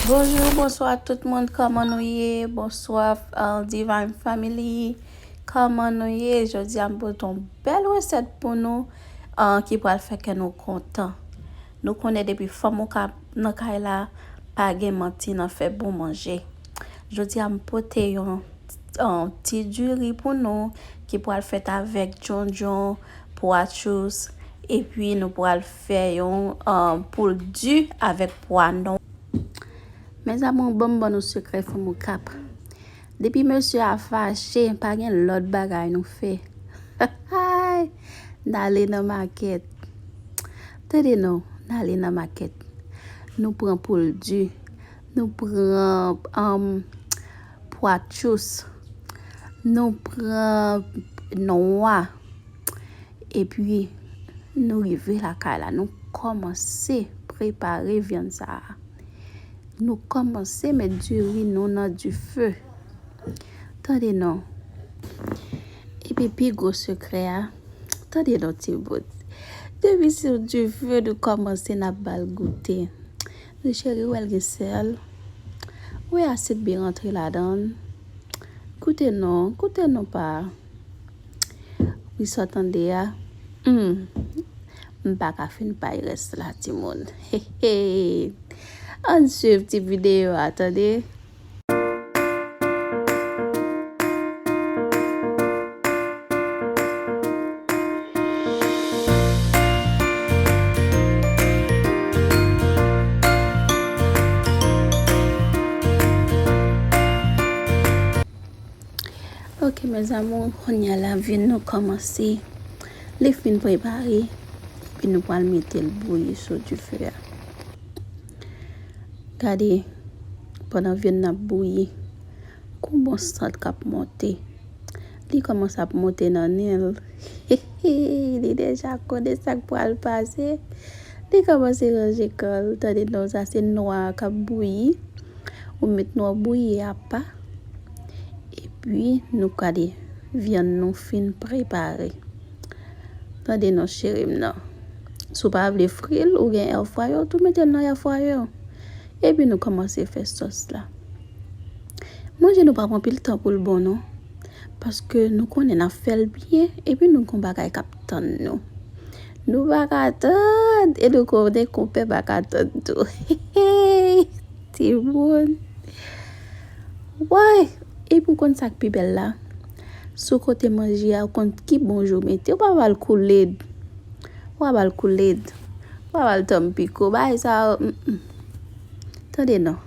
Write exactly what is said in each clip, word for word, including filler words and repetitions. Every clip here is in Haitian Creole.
Bonjou, bonswa tout moun, kòman nou ye? Bonswa, uh, Divine Family, kòman nou ye? Jodi a m pote yon bèl resèt pou nou, uh, ki pral fè kè nou kontan. Nou konnen depi fanm ou ka nan kay la, pa gen manti nan fè bon manje. Jodi a m pote yon, yon ti diri pou nou ki pral fèt avèk djondjon, pwa tchous, epi nou pral fè yon, uh, poul di avèk pwa nwa. Mezanmi, ban m ban nou sekrè fanm Okap. Depi mesye a fache, pa gen lòt bagay nou fè. N ale nan makèt. Tande non, n ale nan makèt. Nou pran poul di, nou pran, um, pwa tchous, nou pran nwa. Epi, nou rive lakay la, nou kòmanse prepare vyann sa a. Nou kòmanse met diri nou nan dife. Tande non. Epi pi gwo sekrè a, tande non ti bout. Depi sou dife nou kòmanse n ap ba l goute. Nou cheri wè l gen sèl. Wi asid byen rantre ladan l. Koute non, koute non pa. Wi sa w tande a. Hmm. M pa ka fin bay rès la timoun. Hehe. Ann swiv ti videyo a tande. Ok mes amours, kounye a la vyann nou kòmanse. Li fin prepare, epi nou pral mete l bouyi sou dife a. Gade, pandan vyann nan ap bouyi, gon bon sant k ap monte. Li kòmanse ap monte nan nen l. Li deja konnen sa k pral pase. Li kòmanse ranje kò l. Tande non, sa se nwa k ap bouyi. Ou met nwa bouyi apa. Epi, nou gade vyann nou fin prepare. Tande non, cheri m nan. Si w pa vle fri l, ou gen air fryer, ou tou mete l nan air fryer. Epi nou kòmanse fè sòs la. Manje nou p ap anpil tan pou l bon non. Paske nou konnen n ap fè l byen, epi nou gon bagay k ap tann nou. Nou pa ka tann, e nou konnen konpè pa ka tann tou. Timoun. Woy! Epi w konn sa k pi bèl la? Sou kote manje a, ou konn ki bon je w mete. Ou pa ba l koulèd. Ou pa ba l koulèd. Ou pa ba l tanpiko. Bagay sa yo, mm, mm. Tande non.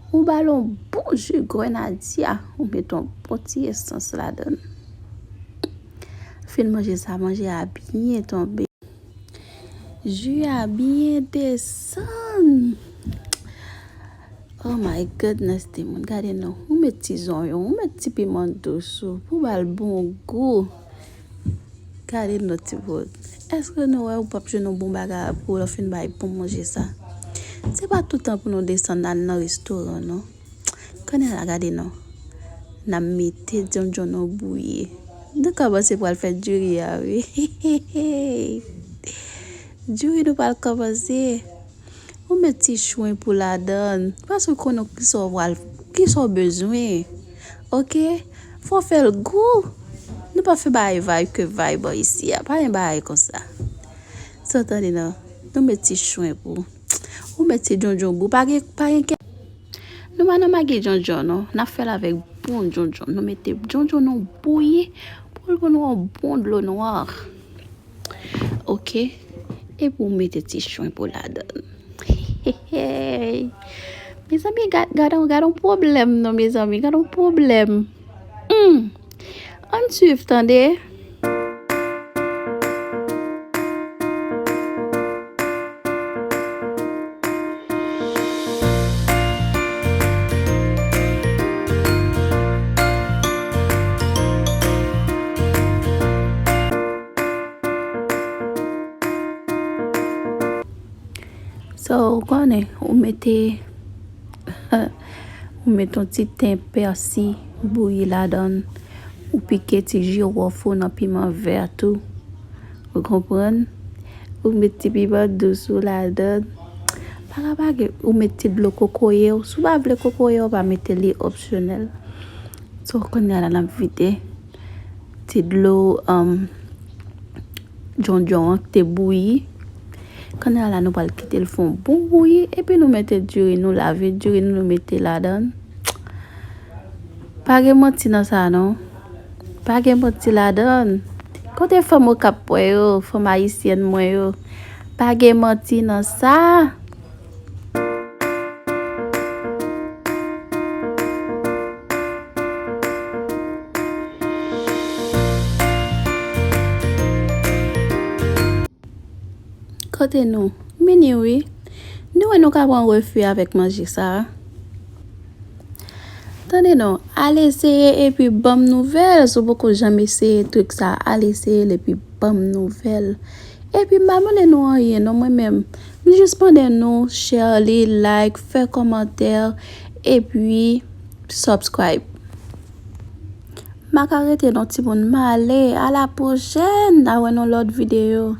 Ou ba l yon bon je grenadya. Ou met yon bon ti esans ladan l. Fin manje sa, manje a byen tonbe. Ji a byen desann. Oh my goodness, timoun. Gade non. Ou met ti zonyon, ou met ti piman dous ou, pou ba l bon gou. Gade non, timoun. Èske nou wè ou p ap jwenn yon bon bagay pou lè w fin bay bon manje sa? Se pa tout tan pou nou desann al nan restoran, non. Kounye a la, gade non. N ap mete djondjon nou bouyi. Nou kòmanse pral fè diri a, wi. Diri nou pral kòmanse. Ou met ti chwen pou ladan. Paske w konnen kisa w pral, kisa w bezwen. Ok? Fò w fè l gou. Nou pa fè bagay vay ke vay bò isi a. Pa gen bagay konsa. Sa w tande non. Nou met ti chwen pou. Ou met ti djondjon bou. Pa gen, pa gen kè. Nou pa nan magi djondjon non. N ap fè l avèk bon djondjon. Nou mete djondjon nou bouyi pou l ban nou yon bon dlo nwa. Ok. Epi w mete ti chwen pou ladan l. Mezanmi, gad, gad, gad yon pwoblèm non, mezanmi, gad yon pwoblèm. Hmm. Ann swiv, tande. So, ou konnen, ou mete, ou mete yon ti ten pèsi bouyi ladan l, ou pike ti jiwòf ou nan piman vè tou. Ou konprann? Ou met ti piman dous ou ladan l. Sa pa gen, ou met ti dlo kokoye w. Si w pa vle kokoye, w pa mete li, opsyonèl. So, kounye a la, n ap vide ti dlo, um, djondjon an ki te bouyi. Kounye a la, nou pral kite l fè yon bon bouyi, epi nou mete diri, nou lave diri, nou, nou mete ladan l. Pa gen manti nan sa, non. Pa gen manti ladan l. Kote fanm Okap mwen yo, fanm ayisyèn mwen yo? Pa gen manti nan sa. Kote nou? Mini wi. Nou wè nou ka pran refi avèk manje sa a. Tande non, al eseye epi ban m nouvèl. Si w poko janm eseye trik sa a, al eseye l epi ban m nouvèl. Epi m pa mande nou anyen non, mwen menm. M jis mande nou share li, like, fè kòmantè, epi subscribe. M pa ka rete non timoun, m ale. A la pwochèn, n a wè nan lòt videyo.